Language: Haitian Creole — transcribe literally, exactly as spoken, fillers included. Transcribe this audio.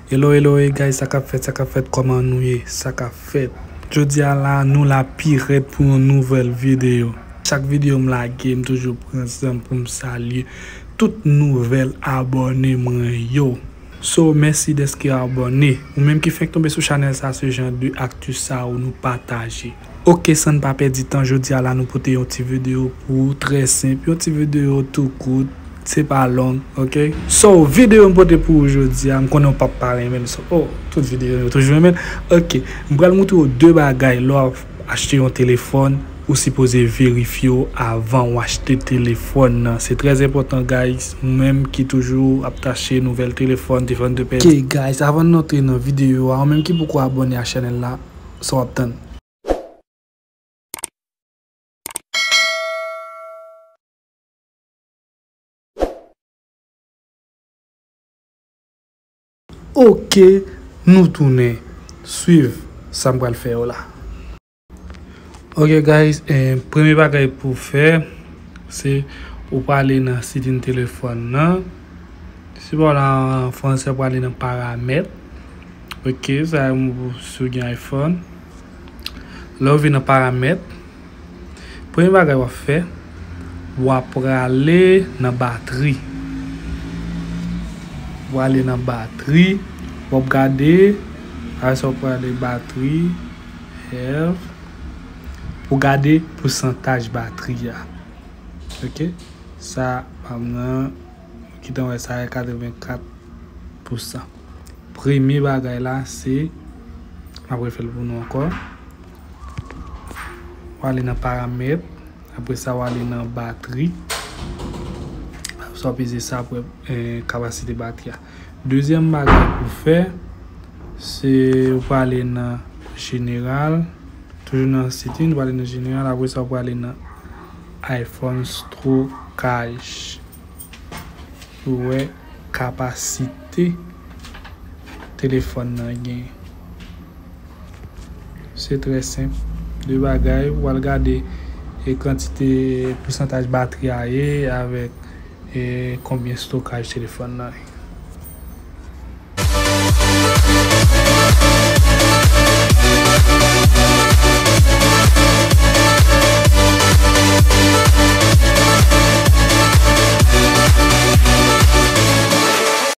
Hello, hello, hey guys, sa k ap fèt, sa k ap fèt, kòman nou ye? Sa k ap fèt? Jodi a la, nou la pi rèd pou yon nouvèl videyo. Chak videyo m lage, m toujou pran san pou m salye tout nouvèl abòne mwen yo. So, mèsi dèske abòne. Ou menm ki fenk tonbe sou chanèl sa, se jan de akti sa ou nou pataje. Ok, san n pa pèdi tan, jodi a la nou pote yon ti videyo pou ou, trè senp, yon ti videyo tou kout, se pa long, ok? So, videyo m pote pou ou jodi a, m konnen w p ap pa renmen l, so, oh, tout videyo yo toujou renmen l. Ok, m pral montre w de bagay lè w ap achte yon telefòn, ou sipoze verifye w avan w achte telefòn nan. Se trè enpòtan, guys. Ou menm ki toujou ap chache nouvèl telefòn, telefòn te pèdi. Ok, guys, avan n antre nan videyo a, ou menm ki poko abòne a chanèl la, sa w ap tann? Ok, nou tounen. Swiv sa m pral fè yo la. Ok, guys, eh, premye bagay pou w fè, se ou prale nan setting telefòn nan. Si w pale an fransè, ou prale nan paramèt. Ok, sa se pou si w gen iPhone. Lè w vin nan paramèt, premye bagay w ap fè, w ap prale nan batri. W prale nan batri, w ap gade, apre sa w prale batri, health, pou gade pousantaj batri a. Ok? Sa, pa m nan, ou gentan wè sa, e katrevenkat pousan. Premye bagay la, se, m ap refè l pou nou ankò. W ale nan paramèt, apre sa, w ale nan batri. Sa w peze sa pou, eh, kapasite batri a. Dezyèm bagay pou fè, se ou prale nan jeneral, toujou nan setting, ou prale nan jeneral, apre sa ou prale nan iPhone stokaj. Pou wè kapasite telefòn nan gen. Se trè senp. De bagay, ou al gade e kantite pousantaj batri a ye avèk e konbyen stokaj telefòn nan.